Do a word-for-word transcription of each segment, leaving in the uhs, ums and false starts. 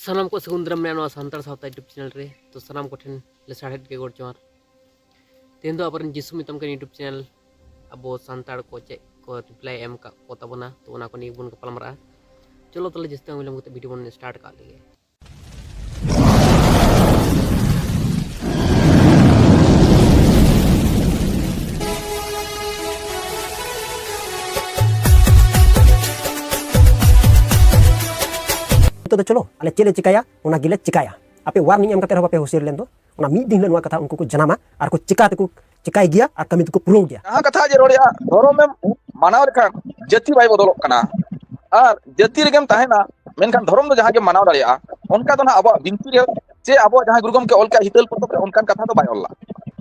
ᱥᱟᱱᱟᱢ ᱠᱚ ᱥᱟᱹᱜᱩᱱ ᱫᱟᱨᱟᱢ ᱢᱮᱱᱟᱜᱼᱟ ᱱᱚᱣᱟ ᱥᱟᱱᱛᱟᱲ ᱥᱟᱶᱛᱟ YouTube ᱪᱮᱱᱮᱞ ᱨᱮ᱾ ᱛᱚ ᱥᱟᱱᱟᱢ ᱠᱚᱴᱷᱮᱱ ᱞᱮ ᱥᱟᱨᱦᱟᱣᱮᱫ ᱜᱮ ᱜᱚᱰ ᱡᱚᱦᱟᱨ᱾ ᱛᱮᱦᱮᱧ ᱫᱚ ᱟᱵᱚᱨᱮᱱ ᱡᱤᱥᱩ ᱢᱮᱛᱟᱢ ᱠᱟᱱ YouTube ᱪᱮᱱᱮᱞ ᱟᱵᱚ ᱥᱟᱱᱛᱟᱲ ᱠᱚ ᱪᱮᱫ ᱠᱚ ᱨᱤᱯᱞᱟᱭ ᱮᱢ ᱠᱟᱜ ᱠᱚ ᱛᱟᱵᱚᱱᱟ, ᱛᱚ ᱚᱱᱟ ᱠᱚ ᱱᱤᱭᱮ ᱵᱚᱱ ᱜᱟᱯᱟᱞ ᱢᱟᱨᱟᱜᱼᱟ᱾ ᱪᱚᱞᱚ ᱛᱟᱦᱚᱞᱮ ᱡᱟᱹᱥᱛᱤ ᱵᱟᱝ ᱵᱤᱞᱚᱢ ᱠᱟᱛᱮ ᱵᱷᱤᱰᱤᱭᱳ ᱵᱚᱱ ᱥᱴᱟᱨᱴ ᱠᱟᱜ ᱞᱮᱜᱮ᱾ ᱱᱤᱛᱚᱜ ᱫᱚ ᱪᱚᱞᱚ ᱟᱞᱮ ᱪᱮᱫ ᱞᱮ ᱪᱤᱠᱟᱹᱭᱟ ᱚᱱᱟ ᱜᱮᱞᱮ ᱪᱤᱠᱟᱹᱭᱟ᱾ ᱟᱯᱮ ᱣᱟᱨᱱᱤᱝ ᱮᱢ ᱠᱟᱛᱮ ᱨᱮᱦᱚᱸ ᱵᱟᱯᱮ ᱦᱩᱥᱤᱭᱟᱹᱨ ᱞᱮᱱ ᱫᱚ, ᱚᱱᱟ ᱢᱤᱫ ᱫᱤᱱ ᱦᱤᱞᱳᱜ ᱱᱚᱣᱟ ᱠᱟᱛᱷᱟ ᱩᱱᱠᱩ ᱠᱚ ᱡᱟᱱᱟᱢᱟ ᱟᱨ ᱠᱚ ᱪᱤᱠᱟ ᱛᱮᱠᱚ ᱪᱤᱠᱟᱭ ᱜᱮᱭᱟ ᱟᱨ ᱠᱟᱹᱢᱤ ᱫᱚᱠᱚ ᱯᱩᱨᱟᱹᱣ ᱜᱮᱭᱟ᱾ ᱡᱟᱦᱟᱸ ᱠᱟᱛᱷᱟ ᱡᱮ ᱨᱚᱲᱮᱜᱼᱟ, ᱫᱷᱚᱨᱚᱢᱮᱢ ᱢᱟᱱᱟᱣ ᱞᱮᱠᱷᱟᱱ ᱡᱟᱹᱛᱤ ᱵᱟᱭ ᱵᱚᱫᱚᱞᱚᱜ ᱠᱟᱱᱟ, ᱟᱨ ᱡᱟᱹᱛᱤ ᱨᱮᱜᱮᱢ ᱛᱟᱦᱮᱱᱟ, ᱢᱮᱱᱠᱷᱟᱱ ᱫᱷᱚᱨᱚᱢ ᱫᱚ ᱡᱟᱦᱟᱸ ᱜᱮᱢ ᱢᱟᱱᱟᱣ ᱫᱟᱲᱮᱭᱟᱜᱼᱟ᱾ ᱚᱱᱠᱟ ᱫᱚ ᱱᱟᱦᱟᱜ ᱟᱵᱚᱣᱟᱜ ᱵᱤᱱᱛᱤ ᱨᱮ ᱪᱮ ᱟᱵᱚᱣᱟᱜ ᱡᱟᱦᱟᱸ ᱜᱩᱨᱩ ᱜᱚᱢᱠᱮ ᱚᱞ ᱠᱟᱜ ᱦᱤᱛᱟᱹᱞ ᱯᱚᱛᱚᱵ ᱨᱮ ᱚᱱᱠᱟᱱ ᱠᱟᱛᱷᱟ ᱫᱚ ᱵᱟᱭ ᱚᱞ ᱞᱟᱜᱼᱟ᱾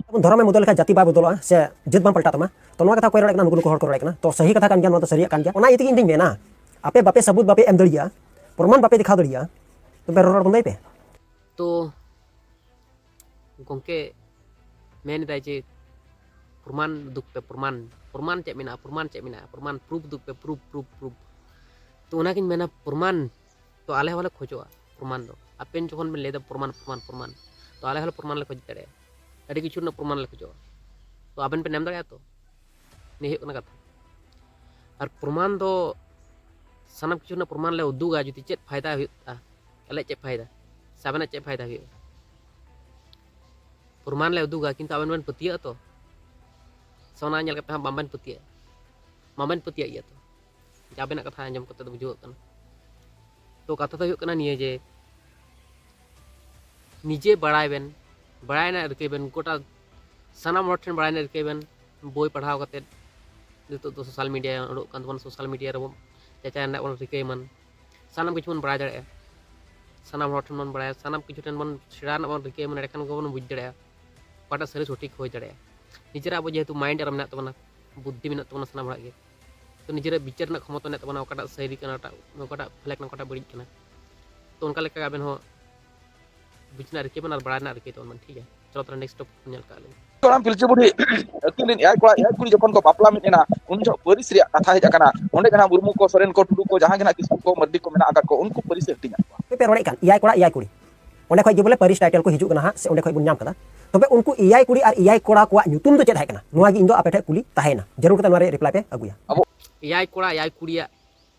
ᱟᱵᱚ ᱫᱷᱚᱨᱚᱢᱮᱢ ᱵᱚᱫᱚᱞ ᱞᱮᱠᱷᱟᱱ ᱡᱟᱹᱛᱤ ᱵᱟᱭ ᱵᱚᱫᱚᱞᱚᱜᱼᱟ ᱥᱮ ᱡᱟᱹᱛ ᱵᱟᱝ ᱯᱟᱞᱴᱟᱜ ᱛᱟᱢᱟ, ᱛᱚ ᱱᱚᱣᱟ ᱠᱟᱛᱷᱟ ᱚᱠᱚᱭ ᱨᱚᱲᱮᱫ ᱠᱟᱱᱟ? ᱱᱩᱠᱩ ᱱᱩᱠᱩ ᱦᱚᱲ ᱠᱚ ᱨᱚᱲᱮᱫ ᱠᱟᱱᱟ᱾ ᱛᱚ ᱥᱟᱹᱦᱤ ᱠᱟᱛᱷᱟ ᱠᱟᱱ ᱜᱮᱭᱟ, ᱱᱚᱣᱟ ᱫᱚ ᱥᱟᱹᱨᱤᱭᱟᱜ ᱠᱟᱱ ᱜᱮᱭᱟ᱾ ᱚᱱᱟ ᱤᱭᱟᱹ ᱛᱮᱜᱮ ᱤᱧ ᱫᱩᱧ ᱢᱮᱱᱟ, ᱟᱯᱮ ᱵᱟᱯᱮ ᱥᱟᱹᱵᱩᱛ, ᱵᱟᱯᱮ ᱮᱢ ᱫᱟᱲᱮᱭᱟᱜᱼᱟ, ᱯᱨᱚᱢᱟᱱ ᱵᱟᱯᱮ ᱫᱮᱠᱷᱟᱣ ᱫᱟᱲᱮᱭᱟᱜᱼᱟ, ᱛᱚᱵᱮ ᱨᱚᱲ ᱨᱚᱲ ᱵᱚᱱᱫᱚᱭ ᱯᱮ᱾ ᱛᱚ ᱜᱚᱢᱠᱮ ᱢᱮᱱ ᱮᱫᱟᱭ ᱡᱮ ᱯᱨᱚᱢᱟᱱ ᱩᱫᱩᱜ ᱯᱮ, ᱯᱨᱚᱢᱟᱱ, ᱯᱨᱚᱢᱟᱱ ᱪᱮᱫ ᱢᱮᱱᱟᱜᱼᱟ, ᱯᱨᱚᱢᱟᱱ ᱪᱮᱫ ᱢᱮᱱᱟᱜᱼᱟ, ᱯᱨᱚᱢᱟᱱ ᱯᱨᱩᱯᱷ ᱩᱫᱩᱜ ᱯᱮ, ᱯᱨᱩᱯᱷ, ᱯᱨᱩᱯᱷ, ᱯᱨᱩᱯᱷ᱾ ᱛᱚ ᱚᱱᱟᱜᱤᱧ ᱢᱮᱱᱟ, ᱯᱨᱚᱢᱟᱱ ᱛᱚ ᱟᱞᱮ ᱦᱚᱸᱞᱮ ᱠᱷᱚᱡᱚᱜᱼᱟ ᱯᱨᱚᱢᱟᱱ ᱫᱚ᱾ ᱟᱯᱮᱱ ᱡᱚᱠᱷᱚᱱ ᱵᱮᱱ ᱞᱟᱹᱭᱫᱟ ᱯᱨᱚᱢᱟᱱ, ᱯᱨᱚᱢᱟᱱ, ᱯᱨᱚᱢᱟᱱ, ᱛᱚ ᱟᱞᱮ ᱦᱚᱸᱞᱮ ᱯᱨᱚᱢᱟᱱ ᱞᱮ ᱠᱷᱚᱡᱽ ᱫᱟᱲᱮᱭᱟᱜᱼᱟ, ᱟᱹᱰᱤ ᱠᱤᱪᱷᱩ ᱨᱮᱱᱟᱜ ᱯᱨᱚᱢᱟᱱ ᱞᱮ ᱠᱷᱚᱡᱚᱜᱼᱟ᱾ ᱛᱚ ᱟᱵᱮᱱ ᱵᱮᱱ ᱮᱢ ᱫᱟᱲᱮᱭᱟᱜᱼᱟ ᱛᱚ? ᱱᱤᱭᱟᱹ ᱦᱩᱭᱩᱜ ᱠᱟᱱᱟ ᱠᱟᱛᱷᱟ᱾ ᱟᱨ ᱯᱨᱚᱢᱟᱱ ᱫᱚ ᱥᱟᱱᱟᱢ ᱠᱤᱪᱷᱩ ᱨᱮᱱᱟᱜ ᱯᱨᱚᱢᱟᱱ ᱞᱮ ᱩᱫᱩᱜᱟ, ᱡᱩᱫᱤ ᱪᱮᱫ ᱯᱷᱟᱭᱫᱟ ᱦᱩᱭᱩᱜᱼᱟ, ᱟᱞᱮᱭᱟᱜ ᱪᱮᱫ ᱯᱷᱟᱭᱫᱟ ᱥᱮ ᱟᱵᱮᱱᱟᱜ ᱪᱮᱫ ᱯᱷᱟᱭᱫᱟ ᱦᱩᱭᱩᱜᱼᱟ? ᱯᱨᱚᱢᱟᱱ ᱞᱮ ᱩᱫᱩᱜᱟ, ᱠᱤᱱᱛᱩ ᱟᱵᱮᱱ ᱵᱮᱱ ᱯᱟᱹᱛᱭᱟᱹᱜᱼᱟ ᱛᱚ? ᱥᱮ ᱚᱱᱟ ᱧᱮᱞ ᱠᱟᱛᱮ ᱦᱚᱸ ᱵᱟᱝᱵᱮᱱ ᱯᱟᱹᱛᱭᱟᱹᱜᱼᱟ? ᱵᱟᱝᱵᱮᱱ ᱯᱟᱹᱛᱭᱟᱹᱜ ᱜᱮᱭᱟ ᱛᱚ? ᱡᱮ ᱟᱵᱮᱱᱟᱜ ᱠᱟᱛᱷᱟ ᱟᱸᱡᱚᱢ ᱠᱟᱛᱮ ᱫᱚ ᱵᱩᱡᱷᱟᱹᱣ ᱠᱟᱱᱟ᱾ ᱛᱚ ᱠᱟᱛᱷᱟ ᱫᱚ ᱦᱩᱭᱩᱜ ᱠᱟᱱᱟ ᱱᱤᱭᱟᱹ ᱡᱮ ᱱᱤᱡᱮ ᱵᱟᱲᱟᱭ ᱵᱮᱱ, ᱵᱟᱲᱟᱭ ᱨᱮᱱᱟᱜ ᱨᱤᱠᱟᱹᱭ ᱵᱮᱱ᱾ ᱜᱚᱴᱟ ᱥᱟᱱᱟᱢ ᱦᱚᱲ ᱴᱷᱮᱱ ᱵᱟᱲᱟᱭ ᱨᱮᱱᱟᱜ ᱨᱤᱠᱟᱹᱭ ᱵᱮᱱ᱾ ᱵᱳᱭ ᱯᱟᱲᱦᱟᱣ ᱠᱟᱛᱮᱫ, ᱱᱤᱛᱚᱜ ᱫᱚ ᱥᱳᱥᱟᱞ ᱢᱤᱰᱤᱭᱟ ᱩᱰᱩᱠ ᱠᱟᱱ ᱛᱟᱵᱚᱱᱟ, ᱥᱳᱥᱟᱞ ᱢᱤᱰᱤᱭᱟ ᱨᱮᱵᱚᱱ ᱪᱟᱨᱪᱟ ᱨᱮᱱᱟᱜ ᱵᱚᱱ ᱨᱤᱠᱟᱹᱭ ᱢᱟ᱾ ᱥᱟᱱᱟᱢ ᱠᱤᱪᱷᱩ ᱵᱚᱱ ᱵᱟᱲᱟᱭ ᱫᱟᱲᱮᱭᱟᱜᱼᱟ, ᱥᱟᱱᱟᱢ ᱦᱚᱲ ᱴᱷᱮᱱ ᱵᱚᱱ ᱵᱟᱲᱟᱭᱟ, ᱥᱟᱱᱟᱢ ᱠᱤᱪᱷᱩ ᱴᱷᱮᱱ ᱵᱚᱱ ᱥᱮᱬᱟ ᱨᱮᱱᱟᱜ ᱵᱚᱱ ᱨᱤᱠᱟᱹᱭ ᱢᱟ, ᱮᱸᱰᱮᱠᱷᱟᱱ ᱜᱮᱵᱚᱱ ᱵᱩᱡᱽ ᱫᱟᱲᱮᱭᱟᱜᱼᱟ ᱚᱠᱟᱴᱟᱜ ᱥᱟᱹᱨᱤ ᱥᱚᱴᱷᱤᱠ ᱦᱩᱭ ᱫᱟᱲᱮᱭᱟᱜᱼᱟ᱾ ᱱᱤᱡᱮᱨᱟᱜ ᱟᱵᱚ ᱡᱮᱦᱮᱛᱩ ᱢᱟᱭᱤᱱᱰ ᱟᱨ ᱢᱮᱱᱟᱜ ᱛᱟᱵᱚᱱᱟ, ᱵᱩᱫᱽᱫᱷᱤ ᱢᱮᱱᱟᱜ ᱛᱟᱵᱚᱱᱟ ᱥᱟᱱᱟᱢ ᱦᱚᱲᱟᱜ ᱜᱮ, ᱛᱚ ᱱᱤᱡᱮᱨᱟᱜ ᱵᱤᱪᱟᱹᱨ ᱨᱮᱱᱟᱜ ᱠᱷᱚᱢᱚᱛᱟ ᱢᱮᱱᱟᱜ ᱛᱟᱵᱚᱱᱟ, ᱚᱠᱟᱴᱟᱜ ᱥᱟᱹᱨᱤ ᱠᱟᱱᱟ, ᱚᱠᱟᱴᱟᱜ, ᱚᱠᱟᱴᱟᱜ ᱯᱷᱮᱞᱮᱠ ᱠᱟᱱᱟ, ᱚᱠᱟᱴᱟᱜ ᱵᱟᱹᱲᱤᱡ ᱠᱟᱱᱟ᱾ ᱛᱚ ᱚᱱᱠᱟ ᱞᱮᱠᱟ ᱟᱵᱮᱱ ᱦᱚᱸ ᱵᱩᱡᱽ ᱨᱮᱱᱟᱜ ᱨᱤᱠᱟᱹᱭ ᱵᱮᱱ ᱟᱨ ᱵᱟᱲᱟᱭ ᱨᱮᱱᱟᱜ ᱨᱤᱠᱟᱹᱭ ᱛᱟᱵᱚᱱ ᱵᱮᱱ, ᱴᱷᱤᱠ ᱜᱮᱭᱟ? ᱪᱚᱞᱚ ᱛᱟᱦᱞᱮ ᱱᱮᱠᱥᱴ ᱴᱚᱯᱤᱠ ᱧᱮᱞ ᱠᱟᱜ ᱞᱮᱜᱮ᱾ ᱦᱟᱲᱟᱢ ᱯᱤᱞᱪᱩ ᱵᱩᱲᱦᱤ ᱟᱹᱠᱤᱱ ᱨᱮᱱ ᱮᱭᱟᱭ ᱠᱚᱲᱟ ᱮᱭᱟᱭ ᱠᱩᱲᱤ ᱡᱚᱠᱷᱚᱱ ᱠᱚ ᱵᱟᱯᱞᱟ ᱢᱤᱫ ᱮᱱᱟ, ᱩᱱ ᱡᱚᱦᱚᱜ ᱯᱟᱹᱨᱤᱥ ᱨᱮᱭᱟᱜ ᱠᱟᱛᱷᱟ ᱦᱮᱡ ᱟᱠᱟᱱᱟ᱾ ᱚᱸᱰᱮ ᱡᱟᱦᱟᱸ ᱢᱩᱨᱢᱩ ᱠᱚ, ᱥᱚᱨᱮᱱ ᱠᱚ, ᱴᱩᱰᱩ ᱠᱚ, ᱡᱟᱦᱟᱸ ᱜᱮ ᱱᱟᱜ ᱠᱤᱥᱠᱩ ᱠᱚ, ᱢᱟᱹᱨᱰᱤ ᱠᱚ ᱢᱮᱱᱟᱜ ᱟᱠᱟᱫ ᱠᱚ, ᱩᱱᱠᱩ ᱯᱟᱹᱨᱤᱥ ᱮ ᱦᱟᱹᱴᱤᱧ ᱟᱠᱚᱣᱟ᱾ ᱯᱮ ᱨᱚᱲᱮᱫ ᱠᱟᱱ ᱮᱭᱟᱭ ᱠᱚᱲᱟ ᱮᱭᱟᱭ ᱠᱩᱲᱤ, ᱚᱸᱰᱮ ᱠᱷᱚᱡ ᱜᱮ ᱵᱚᱞᱮ ᱯᱟᱹᱨᱤᱥ ᱴᱟᱭᱴᱮᱞ ᱠᱚ ᱦᱤᱡᱩᱜ ᱠᱟᱱᱟ ᱦᱟᱸᱜ, ᱥᱮ ᱚᱸᱰᱮ ᱠᱷᱚᱡ ᱵᱚᱱ ᱧᱟᱢ ᱠᱟᱫᱟ᱾ ᱛᱚᱵᱮ ᱩᱱᱠᱩ ᱮᱭᱟᱭ ᱠᱩᱲᱤ ᱟᱨ ᱮᱭᱟᱭ ᱠᱚᱲᱟ ᱠᱚᱣᱟᱜ ᱧᱩᱛᱩᱢ ᱫᱚ ᱪᱮᱫ ᱛᱟᱦᱮᱸ ᱠᱟᱱᱟ? ᱱᱚᱣᱟ ᱜᱮ ᱤᱧ ᱫᱚ ᱟᱯᱮ ᱴᱷᱮᱡ ᱠᱩᱞᱤ ᱛᱟᱦᱮᱸᱭᱮᱱᱟ, ᱡᱟᱹᱨᱩᱲ ᱠᱟᱛᱮ ᱱᱚᱣᱟ ᱨᱮᱭᱟᱜ ᱨᱤᱯᱞᱟᱭ ᱯᱮ ᱟᱹᱜᱩᱭᱟ᱾ ᱮᱭᱟᱭ ᱠᱚᱲᱟ ᱮᱭᱟᱭ ᱠᱩᱲᱤᱭᱟᱜ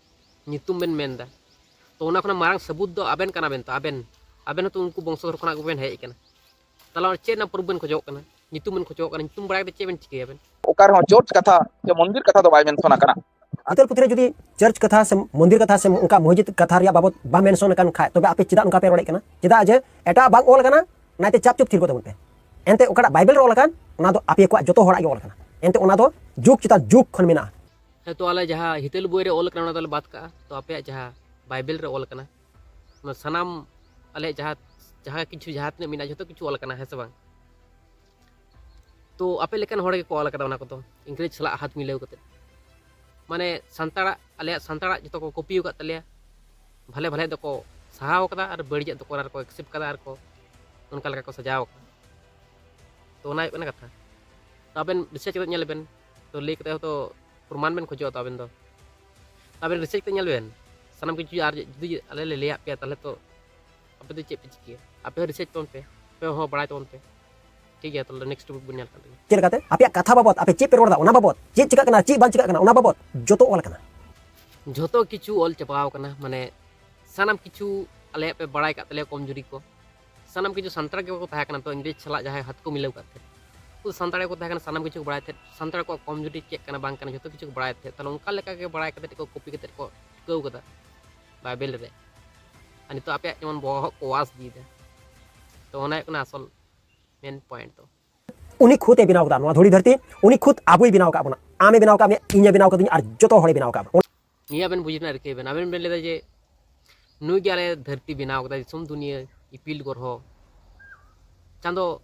ᱧᱩᱛᱩᱢ ᱵᱮᱱ ᱢᱮᱱᱫᱟ, ᱛᱚ ᱚᱱᱟ ᱠᱷᱚᱱᱟᱜ ᱢᱟᱨᱟᱝ ᱥᱟᱹᱵᱩᱛ ᱫᱚ ᱟᱵᱮᱱ ᱠᱟᱱᱟ ᱵᱮᱱ᱾ ᱛᱚ ᱟᱵᱮᱱ ᱟᱵᱮᱱ ᱦᱚᱸᱛᱚ ᱩᱱᱠᱩ ᱵᱚᱝᱥᱚᱫᱷᱚᱨ ᱠᱷᱚᱱᱟᱜ ᱜᱮᱵᱮᱱ ᱦᱮᱡ ᱟᱠᱟᱱᱟ᱾ ᱛᱟᱦᱞᱮ ᱚᱱᱟ ᱪᱮᱫ ᱨᱮᱱᱟᱜ ᱯᱨᱩᱯ ᱵᱮᱱ ᱠᱷᱚᱡᱚᱜ ᱠᱟᱱᱟ? ᱧᱩᱛᱩᱢ ᱵᱮᱱ ᱠᱷᱚᱡᱚᱜ ᱠᱟᱱᱟ, ᱧᱩᱛᱩᱢ ᱵᱟᱲᱟᱭ ᱠᱟᱛᱮ ᱪᱮᱫ ᱵᱮᱱ ᱪᱤᱠᱟᱹᱭᱟᱵᱮᱱ? ᱚᱠᱟ ᱨᱮᱦᱚᱸ ᱪᱟᱨᱪ ᱠᱟᱛᱷᱟ ᱥᱮ ᱢᱚᱱᱫᱤᱨ ᱠᱟᱛᱷᱟ ᱫᱚ ᱵᱟᱭ ᱢᱮᱱᱥᱚᱱ ᱟᱠᱟᱱᱟ᱾ ᱦᱤᱛᱟᱹᱞ ᱯᱩᱛᱷᱤ ᱨᱮ ᱡᱩᱫᱤ ᱪᱟᱨᱪ ᱠᱟᱛᱷᱟ ᱥᱮ ᱢᱚᱱᱫᱤᱨ ᱠᱟᱛᱷᱟ ᱥᱮ ᱚᱱᱠᱟ ᱢᱚᱥᱡᱤᱫ ᱠᱟᱛᱷᱟ ᱨᱮᱭᱟᱜ ᱵᱟᱵᱚᱛ ᱵᱟᱝ ᱢᱮᱱᱥᱚᱱ ᱟᱠᱟᱱ ᱠᱷᱟᱡ, ᱛᱚᱵᱮ ᱟᱯᱮ ᱪᱮᱫᱟᱜ ᱱᱚᱝᱠᱟ ᱯᱮ ᱨᱚᱲᱮᱫ ᱠᱟᱱᱟ? ᱪᱮᱫᱟᱜ ᱡᱮ ᱮᱴᱟᱜ ᱵᱟᱝ ᱚᱞ ᱟᱠᱟᱱᱟ, ᱚᱱᱟᱛᱮ ᱪᱟᱯ ᱪᱩᱯ ᱛᱷᱤᱨ ᱠᱚᱜ ᱛᱟᱵᱚᱱ ᱯᱮ᱾ ᱮᱱᱛᱮ ᱚᱠᱟᱴᱟᱜ ᱵᱟᱭᱵᱮᱞ ᱨᱮ ᱚᱞ ᱟᱠᱟᱱ, ᱚᱱᱟ ᱫᱚ ᱟᱯᱮ ᱠᱚᱣᱟᱜ ᱡᱚᱛᱚ ᱦᱚᱲᱟᱜ ᱜᱮ ᱚᱞ ᱟᱠᱟᱱᱟ᱾ ᱮᱱᱛᱮ ᱚᱱᱟ ᱫᱚ ᱡᱩᱜᱽ ᱪᱮᱛᱟᱱ ᱡᱩᱜᱽ ᱠᱷᱚᱱ ᱢᱮᱱᱟᱜᱼᱟ᱾ ᱦᱮᱸ, ᱛᱚ ᱟᱞᱮ ᱡᱟᱦᱟᱸ ᱦᱤᱛᱟᱹᱞ ᱵᱳᱭ ᱨᱮ ᱚᱞ ᱟᱠᱟᱱᱟ, ᱚᱱᱟ ᱫᱚᱞᱮ ᱵᱟᱫ ᱠᱟᱜᱼᱟ᱾ ᱛᱚ ᱟᱯᱮᱭᱟᱜ ᱡᱟᱦᱟᱸ ᱵᱟᱭᱵᱮᱞ ᱨᱮ ᱚᱞ ᱟᱠᱟᱱᱟ, ᱚᱱᱟ ᱥᱟᱱᱟᱢ ᱟᱞᱮᱭᱟᱜ ᱡᱟᱦᱟᱸ ᱡᱟᱦᱟᱸ ᱠᱤᱪᱷᱩ ᱡᱟᱦᱟᱸ ᱛᱤᱱᱟᱹᱜ ᱢᱮᱱᱟᱜᱼᱟ, ᱡᱷᱚᱛᱚ ᱠᱤᱪᱷᱩ ᱚᱞ ᱟᱠᱟᱱᱟ, ᱦᱮᱸ ᱥᱮ ᱵᱟᱝ? ᱛᱚ ᱟᱯᱮ ᱞᱮᱠᱟᱱ ᱦᱚᱲ ᱜᱮᱠᱚ ᱚᱞ ᱟᱠᱟᱫᱟ ᱚᱱᱟ ᱠᱚᱫᱚ, ᱤᱝᱨᱮᱡᱽ ᱥᱟᱞᱟᱜ ᱦᱟᱛ ᱢᱤᱞᱟᱹᱣ ᱠᱟᱛᱮ᱾ ᱢᱟᱱᱮ ᱥᱟᱱᱛᱟᱲᱟᱜ, ᱟᱞᱮᱭᱟᱜ ᱥᱟᱱᱛᱟᱲᱟᱜ ᱡᱚᱛᱚ ᱠᱚ ᱠᱚᱯᱤ ᱟᱠᱟᱫ ᱛᱟᱞᱮᱭᱟ, ᱵᱷᱟᱞᱮ ᱵᱷᱟᱞᱮ ᱫᱚᱠᱚ ᱥᱟᱦᱟᱣ ᱠᱟᱫᱟ ᱟᱨ ᱵᱟᱹᱲᱤᱡᱟᱜ ᱫᱚᱠᱚ ᱚᱱᱟ ᱨᱮᱠᱚ ᱮᱠᱥᱮᱯᱴ ᱠᱟᱫᱟ ᱟᱨ ᱠᱚ ᱚᱱᱠᱟ ᱞᱮᱠᱟ ᱠᱚ ᱥᱟᱡᱟᱣ ᱠᱟᱫᱟ᱾ ᱛᱚ ᱚᱱᱟ ᱦᱩᱭᱩᱜ ᱠᱟᱱᱟ ᱠᱟᱛᱷᱟ᱾ ᱛᱚ ᱟᱵᱮᱱ ᱨᱤᱥᱟᱨᱪ ᱠᱟᱛᱮ ᱧᱮᱞ ᱵᱮᱱ, ᱛᱚ ᱞᱟᱹᱭ ᱠᱟᱛᱮ ᱦᱚᱸᱛᱚ ᱯᱨᱚᱢᱟᱱ ᱵᱮᱱ ᱠᱷᱚᱡᱚᱜᱼᱟ᱾ ᱛᱚ ᱟᱵᱮᱱ ᱫᱚ, ᱛᱚ ᱟᱵᱮᱱ ᱨᱤᱥᱟᱨᱪ ᱠᱟᱛᱮ ᱧᱮᱞ ᱵᱮᱱ, ᱥᱟᱱᱟᱢ ᱠᱤᱪᱷᱩ᱾ ᱟᱨ ᱡᱩᱫᱤ ᱟᱞᱮ ᱞᱮ ᱞᱟᱹᱭᱟᱫ ᱯᱮᱭᱟ, ᱛᱟᱦᱚᱞᱮ ᱛᱚ ᱟᱯᱮ ᱫᱚ ᱪᱮᱫ ᱯᱮ ᱪᱤᱠᱟᱹᱭᱟ? ᱟᱯᱮ ᱦᱚᱸ ᱨᱤᱥᱟᱨᱪ ᱛᱟᱵᱚᱱ ᱯᱮ, ᱟᱯᱮ ᱦᱚᱸ ᱵᱟᱲᱟᱭ ᱛᱟᱵᱚᱱ ᱯᱮ᱾ ᱴᱷᱤᱠ ᱜᱮᱭᱟ, ᱛᱟᱦᱚᱞᱮ ᱱᱮᱠᱥᱴ ᱴᱚᱯᱤᱠ ᱵᱚᱱ ᱧᱮᱞ ᱠᱟᱜ ᱞᱮᱜᱮ᱾ ᱪᱮᱫ ᱞᱮᱠᱟᱛᱮ ᱟᱯᱮᱭᱟᱜ ᱠᱟᱛᱷᱟ ᱵᱟᱵᱚᱛ, ᱟᱯᱮ ᱪᱮᱫ ᱯᱮ ᱨᱚᱲ ᱮᱫᱟ ᱚᱱᱟ ᱵᱟᱵᱚᱛ, ᱪᱮᱫ ᱪᱤᱠᱟᱹᱜ ᱠᱟᱱᱟ, ᱪᱮᱫ ᱵᱟᱝ ᱪᱤᱠᱟᱹᱜ ᱠᱟᱱᱟ, ᱚᱱᱟ ᱵᱟᱵᱚᱛ ᱡᱚᱛᱚ ᱚᱞ ᱟᱠᱟᱱᱟ᱾ ᱡᱷᱚᱛᱚ ᱠᱤᱪᱷᱩ ᱚᱞ ᱪᱟᱵᱟᱣ ᱟᱠᱟᱱᱟ, ᱢᱟᱱᱮ ᱥᱟᱱᱟᱢ ᱠᱤᱪᱷᱩ ᱟᱞᱮᱭᱟᱜ ᱯᱮ ᱵᱟᱲᱟᱭ ᱠᱟᱜ ᱛᱟᱞᱮᱭᱟ ᱠᱚᱢᱡᱩᱨᱤ ᱠᱚ᱾ ᱥᱟᱱᱟᱢ ᱠᱤᱪᱷᱩ ᱥᱟᱱᱛᱟᱲ ᱜᱮᱠᱚ ᱛᱟᱦᱮᱸ ᱠᱟᱱᱟ, ᱛᱚ ᱤᱝᱨᱮᱡᱽ ᱥᱟᱞᱟᱜ ᱡᱟᱦᱟᱸᱭ ᱦᱟᱛ ᱠᱚ ᱢᱤᱞᱟᱹᱣ ᱠᱟᱜ ᱛᱟᱦᱮᱸᱫ, ᱩᱱᱠᱩ ᱥᱟᱱᱛᱟᱲ ᱜᱮᱠᱚ ᱛᱟᱦᱮᱸ ᱠᱟᱱᱟ, ᱥᱟᱱᱟᱢ ᱠᱤᱪᱷᱩ ᱠᱚ ᱵᱟᱲᱟᱭ ᱛᱟᱦᱮᱸᱫ᱾ ᱥᱟᱱᱛᱟᱲ ᱠᱚᱣᱟᱜ ᱠᱚᱢᱡᱩᱨᱤ ᱪᱮᱫ ᱠᱟᱱᱟ ᱵᱟᱝ ᱠᱟᱱᱟ, ᱡᱷᱚᱛᱚ ᱠᱤᱪᱷᱩ ᱠᱚ ᱵᱟᱲᱟᱭ ᱛᱟᱦᱮᱸᱫ᱾ ᱛᱟᱦᱞᱮ ᱚᱱᱠᱟ ᱞᱮᱠᱟ ᱜᱮ ᱵᱟᱲᱟᱭ ᱠᱟᱛᱮᱫ ᱠᱚ ᱠᱚᱯᱤ ᱠᱟᱛᱮᱫ ᱠᱚ ᱴᱷᱤᱠᱟᱹᱣ ᱠᱟᱫᱟ ᱵᱟᱭᱵᱮᱞ ᱨᱮ᱾ ᱟᱨ ᱱᱤᱛᱚᱜ ᱟᱯᱮᱭᱟᱜ ᱡᱮᱢᱚᱱ ᱵᱚᱦᱚᱜ ᱠᱚ ᱣᱟᱥ ᱤᱫᱤᱭᱮᱫᱟ, ᱛᱚ ᱚᱱᱟ ᱦᱩᱭᱩᱜ ᱠᱟᱱᱟ ᱟᱥᱚᱞ ᱢᱮᱱ ᱯᱚᱭᱮᱱᱴ ᱫᱚ᱾ ᱩᱱᱤ ᱠᱷᱩᱫ ᱮ ᱵᱮᱱᱟᱣ ᱠᱟᱫᱟ ᱱᱚᱣᱟ ᱫᱷᱩᱲᱤ ᱫᱷᱟᱹᱨᱛᱤ, ᱩᱱᱤ ᱠᱷᱩᱫ ᱟᱵᱚᱭ ᱵᱮᱱᱟᱣ ᱠᱟᱫ ᱵᱚᱱᱟ᱾ ᱟᱢᱮ ᱵᱮᱱᱟᱣ ᱠᱟᱫ ᱢᱮᱭᱟ, ᱤᱧᱮ ᱵᱮᱱᱟᱣ ᱠᱟᱫᱤᱧᱟ, ᱟᱨ ᱡᱚᱛᱚ ᱦᱚᱲᱮ ᱵᱮᱱᱟᱣ ᱠᱟᱫ ᱵᱚᱱᱟ᱾ ᱱᱤᱭᱟᱹ ᱟᱵᱮᱱ ᱵᱩᱡᱽ ᱨᱮᱱᱟᱜ ᱨᱤᱠᱟᱹᱭ ᱵᱮᱱ, ᱟᱵᱮᱱ ᱵᱮᱱ ᱞᱟᱹᱭᱫᱟ ᱡᱮ ᱱᱩᱭ ᱜᱮ ᱟᱞᱮ ᱫᱷᱟᱹᱨᱛᱤ ᱵᱮᱱᱟᱣ ᱠᱟᱫᱟᱭ, ᱫᱤᱥᱚᱢ ᱫᱩᱱᱤᱭᱟᱹ, ᱤᱯᱤᱞ ᱜᱨᱚᱦᱚ, ᱪᱟᱸᱫᱚ,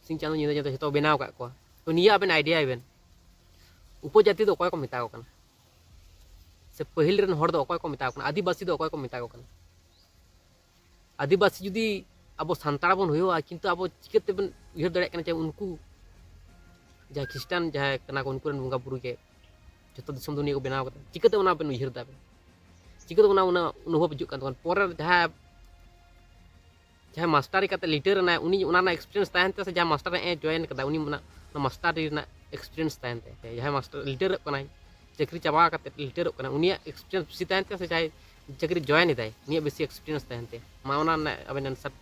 ᱥᱤᱧ ᱪᱟᱸᱫᱚ, ᱧᱤᱫᱟᱹ ᱪᱟᱸᱫᱚ ᱡᱷᱚᱛᱚ ᱵᱮᱱᱟᱣ ᱠᱟᱫ ᱠᱚᱣᱟ᱾ ᱛᱚ ᱱᱤᱭᱟᱹ ᱟᱵᱮᱱ ᱟᱭᱰᱤᱭᱟᱭ ᱵᱮᱱ, ᱩᱯᱚᱡᱟᱹᱛᱤ ᱫᱚ ᱚᱠᱚᱭ ᱠᱚ ᱢᱮᱛᱟ ᱠᱚ ᱠᱟᱱᱟ? ᱥᱮ ᱯᱟᱹᱦᱤᱞ ᱨᱮᱱ ᱦᱚᱲ ᱫᱚ ᱚᱠᱚᱭ ᱠᱚ ᱢᱮᱛᱟ ᱠᱚ ᱠᱟᱱᱟ? ᱟᱹᱫᱤᱵᱟᱹᱥᱤ ᱫᱚ ᱚᱠᱚᱭ ᱠᱚ ᱢᱮᱛᱟ ᱠᱚ ᱠᱟᱱᱟ? ᱟᱹᱫᱤᱵᱟᱹᱥᱤ ᱡᱩᱫᱤ ᱟᱵᱚ ᱥᱟᱱᱛᱟᱲ ᱵᱚᱱ ᱦᱩᱭᱩᱜᱼᱟ, ᱠᱤᱱᱛᱩ ᱟᱵᱚ ᱪᱤᱠᱟᱹ ᱛᱮᱵᱚᱱ ᱩᱭᱦᱟᱹᱨ ᱫᱟᱲᱮᱭᱟᱜ ᱠᱟᱱᱟ ᱡᱮ ᱩᱱᱠᱩ ᱡᱟᱦᱟᱸᱭ ᱠᱷᱨᱤᱥᱴᱟᱱ ᱡᱟᱦᱟᱸᱭ ᱠᱟᱱᱟ ᱠᱚ, ᱩᱱᱠᱩ ᱨᱮᱱ ᱵᱚᱸᱜᱟ ᱵᱩᱨᱩ ᱜᱮ ᱡᱚᱛᱚ ᱫᱤᱥᱚᱢ ᱫᱩᱱᱤᱭᱟᱹ ᱠᱚ ᱵᱮᱱᱟᱣ ᱠᱟᱫᱟ? ᱪᱤᱠᱟᱹᱛᱮ ᱚᱱᱟ ᱵᱮᱱ ᱩᱭᱦᱟᱹᱨ ᱫᱟ ᱵᱮᱱ? ᱪᱤᱠᱟᱹᱛᱮ ᱚᱱᱟ ᱩᱱᱟᱹᱜ ᱚᱱᱩᱵᱷᱚᱵ ᱦᱤᱡᱩᱜ ᱠᱟᱱ ᱛᱟᱵᱚᱱᱟ? ᱯᱚᱨᱮ ᱡᱟᱦᱟᱸᱭ ᱡᱟᱦᱟᱸᱭ ᱢᱟᱥᱴᱟᱨᱤ ᱠᱟᱛᱮ ᱞᱤᱴᱟᱹᱨ ᱮᱱᱟᱭ, ᱩᱱᱤ ᱚᱱᱟ ᱨᱮᱱᱟᱜ ᱮᱠᱥᱯᱤᱨᱤᱭᱮᱱᱥ ᱛᱟᱦᱮᱱ ᱛᱟᱭᱟ ᱥᱮ ᱡᱟᱦᱟᱸᱭ ᱢᱟᱥᱴᱟᱨ ᱮ ᱡᱚᱭᱮᱱ ᱠᱟᱫᱟ, ᱩᱱᱤ ᱚᱱᱟ ᱚᱱᱟ ᱢᱟᱥᱴᱟᱨᱤ ᱨᱮᱱᱟᱜ ᱮᱠᱥᱯᱤᱨᱤᱭᱮᱱᱥ ᱛᱟᱦᱮᱱ ᱛᱟᱭᱟ? ᱡᱟᱦᱟᱸᱭ ᱢᱟᱥᱴᱟᱨ ᱞᱤᱴᱟᱹᱨᱚᱜ ᱠᱟᱱᱟᱭ, ᱪᱟᱹᱠᱨᱤ ᱪᱟᱵᱟ ᱠᱟᱛᱮ ᱞᱤᱴᱟᱹᱨᱚᱜ ᱠᱟᱱᱟᱭ, ᱩᱱᱤᱭᱟᱜ ᱮᱠᱥᱯᱤᱨᱤᱭᱮᱱᱥ ᱵᱮᱥᱤ ᱛᱟᱦᱮᱱ ᱛᱟᱭᱟ ᱥᱮ ᱡᱟᱦᱟᱸᱭ ᱪᱟᱹᱠᱨᱤ ᱡᱚᱭᱮᱱ ᱮᱫᱟᱭ, ᱩᱱᱤᱭᱟᱜ ᱵᱮᱥᱤ ᱮᱠᱥᱯᱤᱨᱤᱭᱮᱱᱥ ᱛᱟᱦᱮᱱ ᱛᱟᱭᱟ? ᱢᱟ ᱚᱱᱟ ᱨᱮᱱᱟᱜ ᱟᱵᱮᱱ ᱟᱱᱥᱟᱨ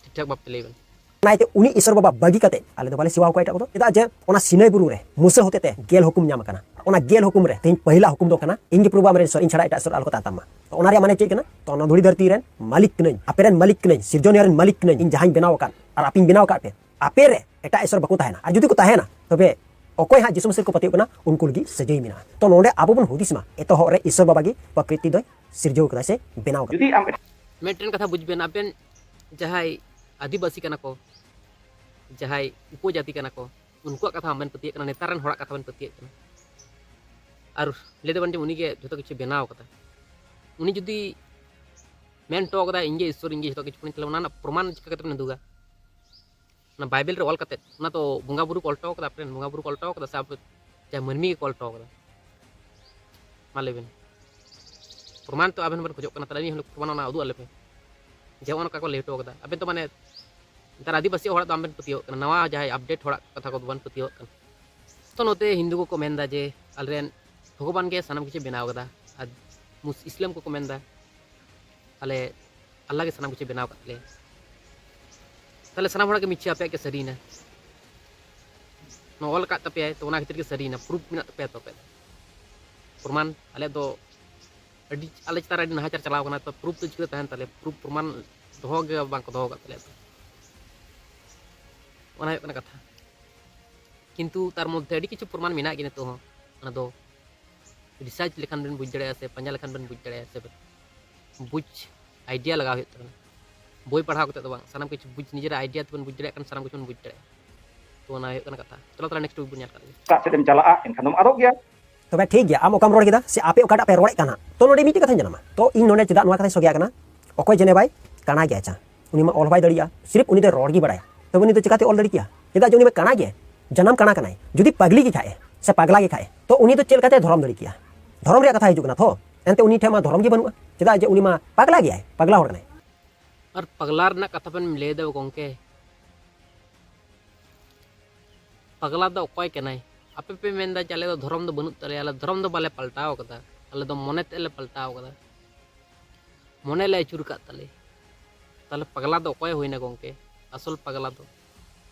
ᱴᱷᱤᱠ ᱴᱷᱟᱠ ᱵᱷᱟᱵᱛᱮ ᱞᱟᱹᱭ ᱵᱮᱱ᱾ ᱚᱱᱟ ᱤᱭᱟᱹᱛᱮ ᱩᱱᱤ ᱤᱥᱚᱨ ᱵᱟᱵᱟ ᱵᱟᱹᱜᱤ ᱠᱟᱛᱮ ᱟᱞᱮ ᱫᱚ ᱵᱟᱞᱮ ᱥᱮᱵᱟ ᱠᱚᱣᱟ ᱮᱴᱟᱜ ᱠᱚᱫᱚ᱾ ᱪᱮᱫᱟᱜ ᱡᱮ ᱚᱱᱟ ᱥᱤᱱᱟᱹᱭ ᱵᱩᱨᱩ ᱨᱮ ᱢᱩᱥᱟᱹ ᱦᱚᱛᱮᱛᱮ ᱜᱮᱞ ᱦᱩᱠᱩᱢ ᱧᱟᱢ ᱟᱠᱟᱱᱟ᱾ ᱚᱱᱟ ᱜᱮᱞ ᱦᱩᱠᱩᱢ ᱨᱮ ᱛᱮᱦᱮᱧ ᱯᱟᱹᱦᱤᱞᱟ ᱦᱩᱠᱩᱢ ᱫᱚ ᱠᱟᱱᱟ, "ᱤᱧ ᱜᱮ ᱯᱨᱚᱵᱷᱩ ᱟᱢᱨᱮᱱ ᱤᱥᱚᱨ, ᱤᱧ ᱪᱷᱟᱲᱟ ᱮᱴᱟᱜ ᱤᱥᱚᱨ ᱟᱞᱚ ᱠᱚ ᱛᱟᱦᱮᱱ ᱛᱟᱢ ᱢᱟ᱾" ᱛᱚ ᱚᱱᱟ ᱨᱮᱭᱟᱜ ᱢᱟᱱᱮ ᱪᱮᱫ ᱠᱟᱱᱟ? ᱛᱚ ᱚᱱᱟ ᱫᱷᱩᱲᱤ ᱫᱷᱟᱹᱨᱛᱤ ᱨᱮᱱ ᱢᱟᱹᱞᱤᱠ ᱠᱟᱹᱱᱟᱹᱧ, ᱟᱯᱮ ᱨᱮᱱ ᱢᱟᱹᱞᱤᱠ ᱠᱟᱹᱱᱟᱹᱧ, ᱥᱤᱨᱡᱚᱱᱤᱭᱟᱹ ᱨᱮᱱ ᱢᱟᱹᱞᱤᱠ ᱠᱟᱹᱱᱟᱹᱧ, ᱤᱧ ᱡᱟᱦᱟᱸᱧ ᱵᱮᱱᱟᱣ ᱟᱠᱟᱫ, ᱟᱨ ᱟᱯᱮᱧ ᱵᱮᱱᱟᱣ ᱟᱠᱟᱫ ᱯᱮ, ᱟᱯᱮ ᱨᱮ ᱮᱴᱟᱜ ᱤᱥᱚᱨ ᱵᱟᱠᱚ ᱛᱟᱦᱮᱱᱟ᱾ ᱟᱨ ᱡᱩᱫᱤ ᱠᱚ ᱛᱟᱦᱮᱱᱟ, ᱛᱚᱵᱮ ᱚᱠᱚᱭ ᱦᱟᱸᱜ ᱡᱤᱥᱩ ᱢᱟᱹᱥᱤ ᱠᱚ ᱯᱟᱹᱛᱭᱟᱹᱜ ᱠᱟᱱᱟ, ᱩᱱᱠᱩ ᱞᱟᱹᱜᱤᱫ ᱥᱟᱹᱡᱟᱹᱭ ᱢᱮᱱᱟᱜᱼᱟ᱾ ᱛᱚ ᱱᱚᱰᱮ ᱟᱵᱚ ᱵᱚᱱ ᱦᱩᱫᱤᱥ ᱢᱟ, ᱮᱛᱚᱦᱚᱵ ᱨᱮ ᱤᱥᱚᱨ ᱵᱟᱵᱟ ᱜᱮ ᱯᱨᱚᱠᱨᱤᱛᱤ ᱫᱚᱭ ᱥᱤᱨᱡᱟᱹᱣ ᱠᱟᱫᱟ ᱥᱮ ᱵᱮᱱᱟᱣ ᱠᱟᱫᱟ᱾ ᱡᱩᱫᱤ ᱟᱢ ᱢᱤᱫᱴᱮᱱ ᱠᱟᱛᱷᱟ ᱵᱩᱡᱽ ᱵᱮᱱ, ᱟᱵᱮᱱ ᱡᱟᱦᱟᱸᱭ ᱟᱹᱫᱤᱵᱟᱹᱥᱤ ᱠᱟᱱᱟ ᱠᱚ, ᱡᱟᱦᱟᱸᱭ ᱩᱯᱚᱡᱟᱹᱛᱤ ᱠᱟᱱᱟ ᱠᱚ, ᱩᱱᱠᱩᱣᱟᱜ ᱠᱟᱛᱷᱟ ᱵᱟᱵᱮᱱ ᱯᱟᱹᱛᱭᱟᱹᱜ ᱠᱟᱱᱟ, ᱱᱮᱛᱟᱨ ᱨᱮᱱ ᱦᱚᱲᱟᱜ ᱠᱟᱛᱷᱟ ᱵᱮᱱ ᱯᱟᱹᱛᱭᱟᱹᱜ ᱠᱟᱱᱟ᱾ ᱟᱨ ᱞᱟᱹᱭ ᱫᱟᱵᱮᱱ ᱡᱮ ᱩᱱᱤᱜᱮ ᱡᱷᱚᱛᱚ ᱠᱤᱪᱷᱩ ᱵᱮᱱᱟᱣ ᱠᱟᱫᱟ᱾ ᱩᱱᱤ ᱡᱩᱫᱤ ᱢᱮᱱ ᱦᱚᱴᱚ ᱠᱟᱫᱟ, "ᱤᱧ ᱜᱮ ᱤᱥᱥᱚᱨ, ᱤᱧ ᱜᱮ ᱡᱷᱚᱛᱚ ᱠᱤᱪᱷᱩ ᱠᱟᱹᱱᱟᱹᱧ", ᱛᱟᱦᱞᱮ ᱚᱱᱟ ᱨᱮᱱᱟᱜ ᱯᱨᱚᱢᱟᱱ ᱪᱤᱠᱟ ᱠᱟᱛᱮ ᱵᱮᱱ ᱩᱫᱩᱜᱟ? ᱚᱱᱟ ᱵᱟᱭᱵᱮᱞ ᱨᱮ ᱚᱞ ᱠᱟᱛᱮ, ᱚᱱᱟ ᱛᱚ ᱵᱚᱸᱜᱟ ᱵᱩᱨᱩ ᱠᱚ ᱚᱞ ᱦᱚᱴᱚ ᱠᱟᱫᱟ, ᱟᱯᱮ ᱨᱮᱱ ᱵᱚᱸᱜᱟ ᱵᱩᱨᱩ ᱠᱚ ᱚᱞ ᱦᱚᱴᱚ ᱠᱟᱫᱟ ᱥᱮ ᱟᱵᱚ ᱡᱟᱦᱟᱸ ᱢᱟᱹᱱᱢᱤ ᱜᱮᱠᱚ ᱚᱞ ᱦᱚᱴᱚ ᱠᱟᱫᱟ? ᱢᱟ ᱞᱟᱹᱭ ᱵᱮᱱ᱾ ᱯᱨᱚᱢᱟᱱ ᱛᱚ ᱟᱵᱮᱱ ᱦᱚᱸᱵᱮᱱ ᱠᱷᱚᱡᱚᱜ ᱠᱟᱱᱟ, ᱛᱟᱦᱞᱮ ᱟᱹᱞᱤᱧ ᱦᱚᱸ ᱯᱨᱚᱢᱟᱱ ᱚᱱᱟ ᱩᱫᱩᱜ ᱟᱞᱮ ᱯᱮ, ᱡᱮ ᱱᱚᱜᱼᱚ ᱱᱚᱝᱠᱟ ᱠᱚ ᱞᱟᱹᱭ ᱦᱚᱴᱚ ᱠᱟᱫᱟ᱾ ᱟᱵᱮᱱ ᱛᱚ ᱢᱟᱱᱮ ᱱᱮᱛᱟᱨ ᱟᱹᱫᱤᱵᱟᱹᱥᱤ ᱦᱚᱲᱟᱜ ᱫᱚ ᱟᱢ ᱵᱮᱱ ᱯᱟᱹᱛᱭᱟᱹᱣᱟᱜ ᱠᱟᱱᱟ, ᱱᱟᱣᱟ ᱡᱟᱦᱟᱸᱭ ᱟᱯᱰᱮᱴ ᱦᱚᱲᱟᱜ ᱠᱟᱛᱷᱟ ᱠᱚᱫᱚ ᱵᱟᱝ ᱯᱟᱹᱛᱭᱟᱹᱣᱟᱜ ᱠᱟᱱᱟ᱾ ᱛᱚ ᱱᱚᱛᱮ ᱦᱤᱱᱫᱩ ᱠᱚᱠᱚ ᱢᱮᱱᱫᱟ ᱡᱮ ᱟᱞᱮᱨᱮᱱ ᱵᱷᱚᱜᱚᱵᱟᱱ ᱜᱮ ᱥᱟᱱᱟᱢ ᱠᱤᱪᱷᱩ ᱵᱮᱱᱟᱣ ᱠᱟᱫᱟ, ᱟᱨ ᱢᱩᱥ-, ᱤᱥᱞᱟᱢ ᱠᱚᱠᱚ ᱢᱮᱱᱫᱟ ᱟᱞᱮ ᱟᱞᱞᱟ ᱜᱮ ᱥᱟᱱᱟᱢ ᱠᱤᱪᱷᱩ ᱵᱮᱱᱟᱣ ᱠᱟᱫ ᱞᱮᱭᱟ᱾ ᱛᱟᱦᱞᱮ ᱥᱟᱱᱟᱢ ᱦᱚᱲᱟᱜ ᱜᱮ ᱢᱤᱪᱷᱟᱹ ᱟᱯᱮᱭᱟᱜ ᱜᱮ ᱥᱟᱹᱨᱤᱭᱮᱱᱟ᱾ ᱱᱚᱣᱟ ᱚᱞ ᱟᱠᱟᱫ ᱛᱟᱯᱮᱭᱟᱭ, ᱛᱚ ᱚᱱᱟ ᱠᱷᱟᱹᱛᱤᱨ ᱜᱮ ᱥᱟᱹᱨᱤᱭᱮᱱᱟ, ᱯᱨᱩᱯᱷ ᱢᱮᱱᱟᱜ ᱛᱟᱯᱮᱭᱟ ᱛᱚ ᱟᱯᱮᱭᱟᱜ ᱫᱚ᱾ ᱯᱨᱚᱢᱟᱱ ᱟᱞᱮ ᱫᱚ ᱟᱹᱰᱤ, ᱟᱞᱮ ᱪᱮᱛᱟᱱ ᱨᱮ ᱟᱹᱰᱤ ᱱᱟᱦᱟᱪᱟᱨ ᱪᱟᱞᱟᱣ ᱠᱟᱱᱟ, ᱛᱚ ᱯᱨᱩᱯᱷ ᱫᱚ ᱪᱤᱠᱟᱹ ᱛᱟᱦᱮᱱ ᱛᱟᱞᱮᱭᱟ? ᱯᱨᱩᱯᱷ ᱯᱨᱚᱢᱟᱱ ᱫᱚᱦᱚ ᱜᱮ ᱵᱟᱝ ᱠᱚ ᱫᱚᱦᱚ ᱟᱠᱟᱫ ᱛᱟᱞᱮᱭᱟ ᱛᱚ᱾ ᱚᱱᱟ ᱦᱩᱭᱩᱜ ᱠᱟᱱᱟ ᱠᱟᱛᱷᱟ᱾ ᱠᱤᱱᱛᱩ ᱛᱟᱨ ᱢᱚᱫᱽᱫᱷᱮ ᱟᱹᱰᱤ ᱠᱤᱪᱷᱩ ᱯᱨᱚᱢᱟᱱ ᱢᱮᱱᱟᱜ ᱜᱮᱭᱟ ᱱᱤᱛᱚᱜ ᱦᱚᱸ᱾ ᱚᱱᱟ ᱫᱚ ᱨᱤᱥᱟᱨᱪ ᱞᱮᱠᱷᱟᱱ ᱵᱮᱱ ᱵᱩᱡᱽ ᱫᱟᱲᱮᱭᱟᱜᱼᱟ ᱥᱮ ᱯᱟᱸᱡᱟ ᱞᱮᱠᱷᱟᱱ ᱵᱮᱱ ᱵᱩᱡᱽ ᱫᱟᱲᱮᱭᱟᱜᱼᱟ ᱥᱮ ᱵᱩᱡᱽ, ᱟᱭᱰᱤᱭᱟ ᱞᱟᱜᱟᱣ ᱦᱩᱭᱩᱜ ᱛᱟᱵᱮᱱᱟ᱾ ᱵᱳᱭ ᱯᱟᱲᱦᱟᱣ ᱠᱟᱛᱮ ᱫᱚ ᱵᱟᱝ, ᱥᱟᱱᱟᱢ ᱠᱤᱪᱷᱩ ᱵᱩᱡᱽ, ᱱᱤᱡᱮᱨᱟᱜ ᱟᱭᱰᱤᱭᱟ ᱛᱮᱵᱚᱱ ᱵᱩᱡᱽ ᱫᱟᱲᱮᱭᱟᱜ ᱠᱷᱟᱱ ᱥᱟᱱᱟᱢ ᱠᱤᱪᱷᱩ ᱵᱚᱱ ᱵᱩᱡᱽ ᱫᱟᱲᱮᱭᱟᱜᱼᱟ᱾ ᱛᱚ ᱚᱱᱟ ᱦᱩᱭᱩᱜ ᱠᱟᱱᱟ ᱠᱟᱛᱷᱟ᱾ ᱪᱚᱞᱚ ᱛᱟᱦᱞᱮ ᱱᱮᱠᱥᱴ ᱩᱭᱤᱠ ᱵᱚᱱ ᱧᱮᱞ ᱠᱟᱜ ᱞᱮᱜᱮ᱾ ᱮᱴᱟᱜ ᱥᱮᱫ ᱮᱢ ᱪᱟᱞᱟᱜᱼᱟ, ᱮᱱᱠᱷᱟᱱ ᱫᱚᱢ ᱟᱫᱚᱜ ᱜᱮᱭᱟ᱾ ᱛᱚᱵᱮ ᱴᱷᱤᱠ ᱜᱮᱭᱟ, ᱟᱢ ᱚᱠᱟᱢ ᱨᱚᱲ ᱠᱮᱫᱟ ᱥᱮ ᱟᱯᱮ ᱚᱠᱟᱴᱟᱜ ᱯᱮ ᱨᱚᱲᱮᱫ ᱠᱟᱱᱟ? ᱛᱚ ᱱᱚᱰᱮ ᱢᱤᱫᱴᱮᱡ ᱠᱟᱛᱷᱟᱧ ᱡᱟᱱᱟᱢᱟ, ᱛᱚ ᱤᱧ ᱱᱚᱰᱮ ᱪᱮᱫᱟᱜ ᱱᱚᱣᱟ ᱠᱟᱛᱷᱟᱧ ᱥᱚᱜᱮᱭᱟᱜ ᱠᱟᱱᱟ? ᱚᱠᱚᱭ ᱡᱮᱱᱮ ᱵᱟᱭ ᱠᱟᱱᱟ ᱜᱮᱭᱟ ᱪᱟ᱾ ᱩᱱᱤ ᱢᱟ ᱚᱞ ᱦᱚᱸ ᱵᱟᱭ ᱫᱟᱲᱮᱭᱟᱜᱼᱟ, ᱥᱤᱨᱤᱯ ᱩᱱᱤ ᱫᱚ ᱨᱚᱲ ᱜᱮ ᱵᱟᱲᱟᱭᱟ, ᱛᱚᱵᱮ ᱩᱱᱤ ᱫᱚ ᱪᱤᱠᱟᱹᱛᱮ ᱚᱞ ᱫᱟᱲᱮ ᱠᱮᱭᱟ? ᱪᱮᱫᱟᱜ ᱡᱮ ᱩᱱᱤ ᱢᱟ ᱠᱟᱬᱟ ᱜᱮᱭᱟᱭ, ᱡᱟᱱᱟᱢ ᱠᱟᱬᱟ ᱠᱟᱱᱟᱭ᱾ ᱡᱩᱫᱤ ᱯᱟᱜᱽᱞᱤ ᱜᱮ ᱠᱷᱟᱡ ᱮ, ᱥᱮ ᱯᱟᱜᱽᱞᱟ ᱜᱮ ᱠᱷᱟᱡ ᱮ, ᱛᱚ ᱩᱱᱤ ᱫᱚ ᱪᱮᱫ ᱞᱮᱠᱟᱛᱮ ᱫᱷᱚᱨᱚᱢ ᱫᱟᱲᱮ ᱠᱮᱭᱟ? ᱫᱷᱚᱨᱚᱢ ᱨᱮᱭᱟᱜ ᱠᱟᱛᱷᱟ ᱦᱤᱡᱩᱜ ᱠᱟᱱᱟ ᱛᱚ, ᱮᱱᱛᱮ ᱩᱱᱤ ᱴᱷᱮᱱ ᱢᱟ ᱫᱷᱚᱨᱚᱢ ᱜᱮ ᱵᱟᱹᱱᱩᱜᱼᱟ, ᱪᱮᱫᱟᱜ ᱡᱮ ᱩᱱᱤ ᱢᱟ ᱯᱟᱜᱽᱞᱟ ᱜᱮᱭᱟᱭ, ᱯᱟᱜᱽᱞᱟ ᱦᱚᱲ ᱠᱟᱱᱟᱭ᱾ ᱟᱨ ᱯᱟᱜᱽᱞᱟ ᱨᱮᱱᱟᱜ ᱠᱟᱛᱷᱟ ᱵᱮᱱ ᱞᱟᱹᱭ ᱮᱫᱟ ᱜᱚᱢᱠᱮ, ᱯᱟᱜᱽᱞᱟ ᱫᱚ ᱚᱠᱚᱭ ᱠᱟᱱᱟᱭ? ᱟᱯᱮ ᱯᱮ ᱢᱮᱱᱫᱟ ᱡᱮ ᱟᱞᱮ ᱫᱚ ᱫᱷᱚᱨᱚᱢ ᱫᱚ ᱵᱟᱹᱱᱩᱜ ᱛᱟᱞᱮᱭᱟ, ᱟᱞᱮ ᱫᱷᱚᱨᱚᱢ ᱫᱚ ᱵᱟᱞᱮ ᱯᱟᱞᱴᱟᱣ ᱠᱟᱫᱟ, ᱟᱞᱮ ᱫᱚ ᱢᱚᱱᱮ ᱛᱮᱞᱮ ᱯᱟᱞᱴᱟᱣ ᱠᱟᱫᱟ, ᱢᱚᱱᱮ ᱞᱮ ᱟᱹᱪᱩᱨ ᱟᱠᱟᱫ ᱛᱟᱞᱮ᱾ ᱛᱟᱦᱚᱞᱮ ᱯᱟᱜᱽᱞᱟ ᱫᱚ ᱚᱠᱚᱭ ᱦᱩᱭᱱᱟ ᱜᱚᱢᱠᱮ? ᱟᱥᱚᱞ ᱯᱟᱜᱽᱞᱟ ᱫᱚ᱾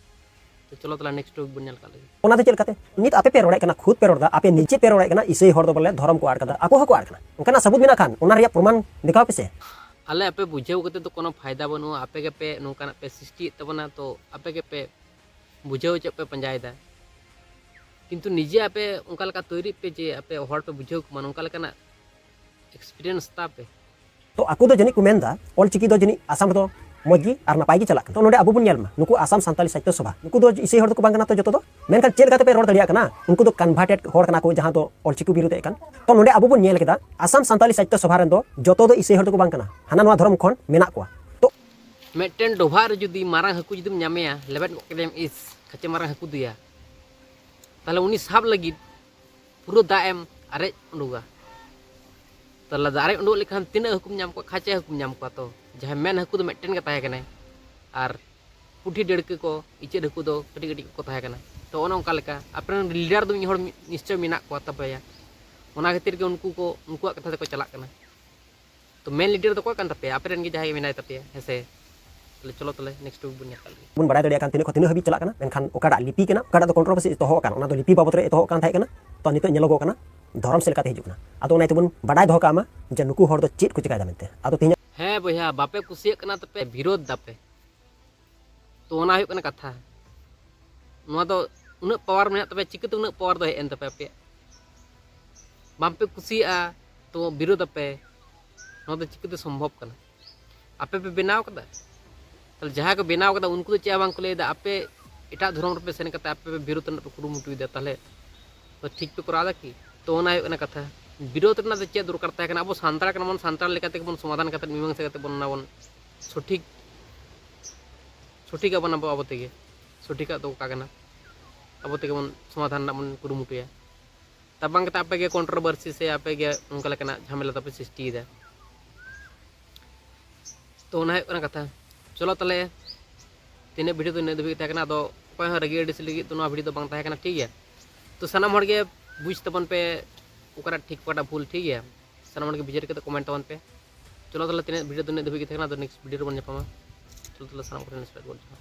ᱛᱚ ᱪᱚᱞᱚ ᱛᱟᱦᱚᱞᱮ next topic ᱵᱚᱱ ᱧᱮᱞ ᱠᱟᱜ ᱞᱮᱜᱮ᱾ ᱚᱱᱟ ᱫᱚ ᱪᱮᱫ ᱞᱮᱠᱟᱛᱮ? ᱱᱤᱛ ᱟᱯᱮ ᱯᱮ ᱨᱚᱲᱮᱫ ᱠᱟᱱᱟ, ᱠᱷᱩᱫ ᱯᱮ ᱨᱚᱲ ᱮᱫᱟ, ᱟᱯᱮ ᱱᱤᱡᱮ ᱯᱮ ᱨᱚᱲᱮᱫ ᱠᱟᱱᱟ, ᱤᱥᱟᱹᱭ ᱦᱚᱲ ᱫᱚ ᱵᱚᱞᱮ ᱫᱷᱚᱨᱚᱢ ᱠᱚ ᱟᱫ ᱠᱟᱫᱟ, ᱟᱠᱚ ᱦᱚᱸᱠᱚ ᱟᱫ ᱠᱟᱱᱟ᱾ ᱚᱱᱠᱟᱱᱟᱜ ᱥᱟᱹᱵᱩᱫ ᱢᱮᱱᱟᱜ ᱠᱷᱟᱱ ᱚᱱᱟ ᱨᱮᱭᱟᱜ ᱯᱨᱚᱢᱟᱱ ᱫᱮᱠᱷᱟᱣ ᱯᱮᱥᱮ᱾ ᱟᱞᱮ ᱟᱯᱮ ᱵᱩᱡᱷᱟᱹᱣ ᱠᱟᱛᱮ ᱫᱚ ᱠᱳᱱᱳ ᱯᱷᱟᱭᱫᱟ ᱵᱟᱹᱱᱩᱜᱼᱟ, ᱟᱯᱮ ᱜᱮᱯᱮ ᱱᱚᱝᱠᱟᱱᱟᱜ ᱯᱮ ᱥᱨᱤᱥᱴᱤᱭᱮᱫ ᱛᱟᱵᱚᱱᱟ, ᱛᱚ ᱟᱯᱮ ᱜᱮᱯᱮ ᱵᱩᱡᱷᱟᱹᱣ ᱦᱚᱪᱚ ᱯᱮ ᱯᱟᱸᱡᱟᱭᱮᱫᱟ᱾ ᱠᱤᱱᱛᱩ ᱱᱤᱡᱮ ᱟᱯᱮ ᱚᱱᱠᱟ ᱞᱮᱠᱟ ᱛᱳᱭᱨᱤᱜ ᱯᱮ ᱡᱮ ᱟᱯᱮ ᱦᱚᱲ ᱯᱮ ᱵᱩᱡᱷᱟᱹᱣ ᱠᱚᱢᱟ, ᱱᱚᱝᱠᱟ ᱞᱮᱠᱟᱱᱟᱜ experience ᱛᱟᱯᱮ᱾ ᱛᱚ ᱟᱠᱚ ᱫᱚ ᱡᱟᱹᱱᱤᱡ ᱠᱚ ᱢᱮᱱᱫᱟ ᱚᱞᱪᱤᱠᱤ ᱫᱚ ᱡᱟᱹᱱᱤᱡ ᱟᱥᱟᱢ ᱨᱮᱫᱚ ᱢᱚᱡᱽ ᱜᱮ ᱟᱨ ᱱᱟᱯᱟᱭ ᱜᱮ ᱪᱟᱞᱟᱜ ᱠᱟᱱᱟ᱾ ᱛᱚ ᱱᱚᱰᱮ ᱟᱵᱚ ᱵᱚᱱ ᱧᱮᱞ ᱢᱟ, ᱱᱩᱠᱩ ᱟᱥᱟᱢ ᱥᱟᱱᱛᱟᱞᱤ ᱥᱟᱦᱤᱛᱛᱚ ᱥᱚᱵᱷᱟ, ᱱᱩᱠᱩ ᱫᱚ ᱤᱥᱟᱹᱭ ᱦᱚᱲ ᱫᱚᱠᱚ ᱵᱟᱝ ᱠᱟᱱᱟ ᱛᱚ ᱡᱚᱛᱚ ᱫᱚ, ᱢᱮᱱᱠᱷᱟᱱ ᱪᱮᱫ ᱞᱮᱠᱟ ᱛᱮᱯᱮ ᱨᱚᱲ ᱫᱟᱲᱮᱭᱟᱜ ᱠᱟᱱᱟ? ᱩᱱᱠᱩ ᱫᱚ converted ᱦᱚᱲ ᱠᱟᱱᱟ ᱠᱚ, ᱡᱟᱦᱟᱸ ᱫᱚ ᱚᱞᱪᱤᱠᱤ ᱵᱤᱨᱩᱫᱷ ᱮᱫ ᱠᱟᱱ᱾ ᱛᱚ ᱱᱚᱰᱮ ᱟᱵᱚ ᱵᱚᱱ ᱧᱮᱞ ᱠᱮᱫᱟ ᱟᱥᱟᱢ ᱥᱟᱱᱛᱟᱞᱤ ᱥᱟᱦᱤᱛᱛᱚ ᱥᱚᱵᱷᱟ ᱨᱮᱱ ᱫᱚ ᱡᱚᱛᱚ ᱫᱚ ᱤᱥᱟᱹᱭ ᱦᱚᱲ ᱫᱚᱠᱚ ᱵᱟᱝ ᱠᱟᱱᱟ, ᱦᱟᱱᱟ ᱱᱚᱣᱟ ᱫᱷᱚᱨᱚᱢ ᱠᱷᱚᱱ ᱢᱮᱱᱟᱜ ᱠᱚᱣᱟ᱾ ᱛᱚ ᱢᱤᱫᱴᱮᱱ ᱰᱚᱵᱷᱟᱜ ᱨᱮ ᱡᱩᱫᱤ ᱢᱟᱨᱟᱝ ᱦᱟᱹᱠᱩ ᱡᱩᱫᱤᱢ ᱧᱟᱢᱮᱭᱟ, ᱞᱮᱵᱮᱫ ᱜᱚᱫ ᱠᱮᱫᱮᱭᱟᱢ, ᱤᱥ, ᱠᱷᱟᱪᱮ ᱢᱟᱨᱟᱝ ᱦᱟᱹᱠᱩ ᱫᱚᱭᱟ, ᱛᱟᱦᱞᱮ ᱩᱱᱤ ᱥᱟᱵ ᱞᱟᱹᱜᱤᱫ ᱯᱩᱨᱟᱹ ᱫᱟᱜ ᱮᱢ ᱟᱨᱮᱡ ᱩᱰᱩᱠᱟ᱾ ᱛᱟᱦᱞᱮ ᱫᱟᱜ ᱟᱨᱮᱡ ᱩᱰᱩᱠ ᱞᱮᱠᱷᱟᱱ ᱛᱤᱱᱟᱹᱜ ᱦᱟᱹᱠᱩᱢ ᱧᱟᱢ ᱠᱚᱣᱟ? ᱠᱷᱟᱪᱮ ᱦᱟᱹᱠᱩᱢ ᱧᱟᱢ ᱠᱚᱣᱟ᱾ ᱛᱚ ᱡᱟᱦᱟᱸᱭ ᱢᱮᱱ ᱦᱟᱹᱠᱩ ᱫᱚ ᱢᱤᱫᱴᱮᱱ ᱜᱮ ᱛᱟᱦᱮᱸ ᱠᱟᱱᱟᱭ, ᱟᱨ ᱯᱩᱴᱷᱤ ᱰᱟᱹᱲᱠᱟᱹ ᱠᱚ, ᱤᱪᱟᱹᱜ ᱦᱟᱹᱠᱩ ᱫᱚ ᱠᱟᱹᱴᱤᱡ ᱠᱟᱹᱴᱤᱡ ᱠᱚ ᱛᱟᱦᱮᱸ ᱠᱟᱱᱟ᱾ ᱛᱚ ᱚᱱᱮ ᱚᱱᱠᱟ ᱞᱮᱠᱟ ᱟᱯᱮ ᱨᱮᱱ leader ᱫᱚ ᱢᱤᱫ ᱦᱚᱲ ᱢᱤᱫ, ᱱᱤᱥᱪᱚᱭ ᱢᱮᱱᱟᱜ ᱠᱚᱣᱟ ᱛᱟᱯᱮᱭᱟ᱾ ᱚᱱᱟ ᱠᱷᱟᱹᱛᱤᱨ ᱜᱮ ᱩᱱᱠᱩ ᱠᱚ ᱩᱱᱠᱩᱣᱟᱜ ᱠᱟᱛᱷᱟ ᱛᱮᱠᱚ ᱪᱟᱞᱟᱜ ᱠᱟᱱᱟ᱾ ᱛᱚ main leader ᱫᱚ ᱚᱠᱚᱭ ᱠᱟᱱ ᱛᱟᱯᱮᱭᱟ? ᱟᱯᱮ ᱨᱮᱱ ᱜᱮ ᱡᱟᱦᱟᱸᱭ ᱜᱮ ᱢᱮᱱᱟᱭ ᱛᱟᱯᱮᱭᱟ, ᱦᱮᱸ ᱥᱮ? ᱛᱟᱦᱞᱮ ᱪᱚᱞᱚ ᱛᱟᱦᱞᱮ next topic ᱵᱚᱱ ᱧᱮᱞ ᱠᱟᱜ ᱞᱮᱜᱮ᱾ ᱵᱚᱱ ᱵᱟᱲᱟᱭ ᱫᱟᱲᱮᱭᱟᱜ ᱠᱟᱱ ᱛᱤᱱᱟᱹᱜ ᱠᱷᱚᱱ ᱛᱤᱱᱟᱹᱜ ᱦᱟᱹᱵᱤᱡ ᱪᱟᱞᱟᱜ ᱠᱟᱱᱟ, ᱢᱮᱱᱠᱷᱟᱱ ᱚᱠᱟᱴᱟᱜ ᱞᱤᱯᱤ ᱠᱟᱱᱟ, ᱚᱠᱟᱴᱟᱜ ᱫᱚ controversy ᱮᱛᱚᱦᱚᱵ ᱟᱠᱟᱱ, ᱚᱱᱟ ᱫᱚ ᱞᱤᱯᱤ ᱵᱟᱵᱚᱫ ᱨᱮ ᱮᱛᱚᱦᱚᱵ ᱠᱟᱱ ᱛᱟᱦᱮᱸ ᱠᱟᱱᱟ᱾ ᱛᱚ ᱱᱤᱛᱚᱜ ᱧᱮᱞᱚᱜᱚᱜ ᱠᱟᱱᱟ ᱫᱷᱚᱨᱚᱢ ᱥᱮᱫ ᱞᱮᱠᱟᱛᱮ ᱦᱤᱡᱩᱜ ᱠᱟᱱᱟ᱾ ᱟᱫᱚ ᱚᱱᱟ ᱛᱮᱵᱚᱱ ᱵᱟᱰᱟᱭ ᱫᱚᱦᱚ ᱠᱟᱜ ᱢᱟ ᱡᱮ ᱱᱩᱠᱩ ᱦᱚᱲ ᱫᱚ ᱪᱮᱫ ᱠᱚ ᱪᱤᱠᱟᱭᱮᱫᱟ ᱢᱮᱱᱛᱮ᱾ ᱟᱫᱚ ᱛᱮᱦᱮᱧᱟᱜ ᱦᱮᱸ ᱵᱚᱭᱦᱟ, ᱵᱟᱯᱮ ᱠᱩᱥᱤᱭᱟᱜ ᱠᱟᱱᱟ ᱛᱚᱯᱮ ᱵᱤᱨᱳᱫᱷ ᱫᱟᱯᱮ, ᱛᱚ ᱚᱱᱟ ᱦᱩᱭᱩᱜ ᱠᱟᱱᱟ ᱠᱟᱛᱷᱟ᱾ ᱱᱚᱣᱟ ᱫᱚ ᱩᱱᱟᱹᱜ power ᱢᱮᱱᱟᱜ ᱛᱟᱯᱮᱭᱟ, ᱪᱤᱠᱟᱹᱛᱮ ᱩᱱᱟᱹᱜ power ᱫᱚ ᱦᱮᱡ ᱮᱱ ᱛᱟᱯᱮᱭᱟ ᱟᱯᱮᱭᱟᱜ? ᱵᱟᱝᱯᱮ ᱠᱩᱥᱤᱭᱟᱜᱼᱟ ᱛᱚ ᱵᱤᱨᱳᱫᱷ ᱟᱯᱮ, ᱱᱚᱣᱟ ᱫᱚ ᱪᱤᱠᱟᱹᱛᱮ ᱥᱚᱢᱵᱷᱚᱵ ᱠᱟᱱᱟ? ᱟᱯᱮ ᱯᱮ ᱵᱮᱱᱟᱣ ᱠᱟᱫᱟ? ᱛᱟᱦᱞᱮ ᱡᱟᱦᱟᱸᱭ ᱠᱚ ᱵᱮᱱᱟᱣ ᱠᱟᱫᱟ ᱩᱱᱠᱩ ᱫᱚ ᱪᱮᱫ ᱦᱚᱸ ᱵᱟᱝ ᱠᱚ ᱞᱟᱹᱭᱫᱟ, ᱟᱯᱮ ᱮᱴᱟᱜ ᱫᱷᱚᱨᱚᱢ ᱨᱮᱯᱮ ᱥᱮᱱ ᱠᱟᱛᱮ ᱟᱯᱮ ᱯᱮ ᱵᱤᱨᱳᱫᱷ ᱨᱮᱱᱟᱜ ᱯᱮ ᱠᱩᱨᱩᱢᱩᱴᱩᱭᱮᱫᱟ, ᱛᱟᱦᱞᱮ ᱛᱚ ᱴᱷᱤᱠ ᱯᱮ ᱠᱚᱨᱟᱣ ᱫᱟ ᱠᱤ? ᱛᱚ ᱚᱱᱟ ᱦᱩᱭᱩᱜ ᱠᱟᱱᱟ ᱠᱟᱛᱷᱟ᱾ ᱵᱤᱨᱳᱫᱷ ᱨᱮᱱᱟᱜ ᱫᱚ ᱪᱮᱫ ᱫᱚᱨᱠᱟᱨ ᱛᱟᱦᱮᱸ ᱠᱟᱱᱟ? ᱟᱵᱚ ᱥᱟᱱᱛᱟᱲ ᱠᱟᱱᱟ ᱵᱚᱱ, ᱥᱟᱱᱛᱟᱲ ᱞᱮᱠᱟ ᱛᱮᱜᱮ ᱵᱚᱱ ᱥᱚᱢᱟᱫᱷᱟᱱ ᱠᱟᱛᱮ ᱢᱤᱢᱟᱝᱥᱟ ᱠᱟᱛᱮ ᱵᱚᱱ ᱚᱱᱟ ᱵᱚᱱ ᱥᱚᱴᱷᱤᱠ ᱥᱚᱴᱷᱤᱠᱟᱜ ᱵᱚᱱ ᱟᱵᱚ ᱟᱵᱚ ᱛᱮᱜᱮ᱾ ᱥᱚᱴᱷᱤᱠᱟᱜ ᱫᱚ ᱚᱠᱟ ᱠᱟᱱᱟ, ᱟᱵᱚ ᱛᱮᱜᱮ ᱵᱚᱱ ᱥᱚᱢᱟᱫᱷᱟᱱ ᱨᱮᱱᱟᱜ ᱵᱚᱱ ᱠᱩᱨᱩᱢᱩᱴᱩᱭᱟ᱾ ᱛᱟ ᱵᱟᱝ ᱠᱟᱛᱮ ᱟᱯᱮ ᱜᱮ ᱠᱚᱱᱴᱨᱳᱵᱷᱟᱨᱥᱤ ᱥᱮ ᱟᱯᱮ ᱜᱮ ᱚᱱᱠᱟ ᱞᱮᱠᱟᱱᱟᱜ ᱡᱷᱟᱢᱮᱞᱟ ᱛᱟᱯᱮ ᱥᱨᱤᱥᱴᱤᱭᱮᱫᱟ᱾ ᱛᱚ ᱚᱱᱟ ᱦᱩᱭᱩᱜ ᱠᱟᱱᱟ ᱠᱟᱛᱷᱟ᱾ ᱪᱚᱞᱚ ᱛᱟᱦᱚᱞᱮ, ᱛᱤᱱᱟᱹᱜ ᱵᱷᱤᱰᱤᱭᱳ ᱫᱚ ᱤᱱᱟᱹᱜ ᱫᱷᱟᱹᱵᱤᱡ ᱜᱮ ᱛᱟᱦᱮᱸ ᱠᱟᱱᱟ᱾ ᱟᱫᱚ ᱚᱠᱚᱭ ᱦᱚᱸ ᱨᱟᱹᱜᱤ ᱟᱹᱲᱤᱥ ᱞᱟᱹᱜᱤᱫ ᱫᱚ ᱱᱚᱣᱟ ᱵᱷᱤᱰᱤᱭᱳ ᱫᱚ ᱵᱟᱝ ᱛᱟᱦᱮᱸ ᱠᱟᱱᱟ, ᱴᱷᱤᱠ ᱜᱮᱭᱟ? ᱛᱚ ᱥᱟᱱᱟᱢ ᱦᱚᱲ ᱜᱮ ᱵᱩᱡᱽ ᱛᱟᱵᱚᱱ ᱯᱮ ᱚᱠᱟᱴᱟᱜ ᱴᱷᱤᱠ, ᱚᱠᱟᱴᱟᱜ ᱵᱷᱩᱞ, ᱴᱷᱤᱠ ᱜᱮᱭᱟ? ᱥᱟᱱᱟᱢ ᱦᱚᱲ ᱜᱮ ᱵᱤᱪᱟᱹᱨ ᱠᱟᱛᱮ ᱠᱚᱢᱮᱱᱴ ᱛᱟᱵᱚᱱ ᱯᱮ᱾ ᱪᱚᱞᱚ ᱛᱟᱦᱚᱞᱮ, ᱛᱤᱱᱟᱹᱜ ᱵᱷᱤᱰᱤᱭᱳ ᱫᱚ ᱤᱱᱟᱹᱜ ᱫᱷᱟᱹᱵᱤᱡ ᱜᱮ ᱛᱟᱦᱮᱸ ᱠᱟᱱᱟ᱾ ᱟᱫᱚ ᱱᱮᱠᱥᱴ ᱵᱷᱤᱰᱤᱭᱳ ᱨᱮᱵᱚᱱ ᱧᱟᱯᱟᱢᱟ᱾ ᱪᱚᱞᱚ ᱛᱟᱦᱚᱞᱮ, ᱥᱟᱱᱟᱢ ᱠᱚᱴᱷᱮᱱ ᱨᱮᱥᱯᱮᱠᱴ ᱵᱚᱱ ᱡᱚᱦᱟᱨ᱾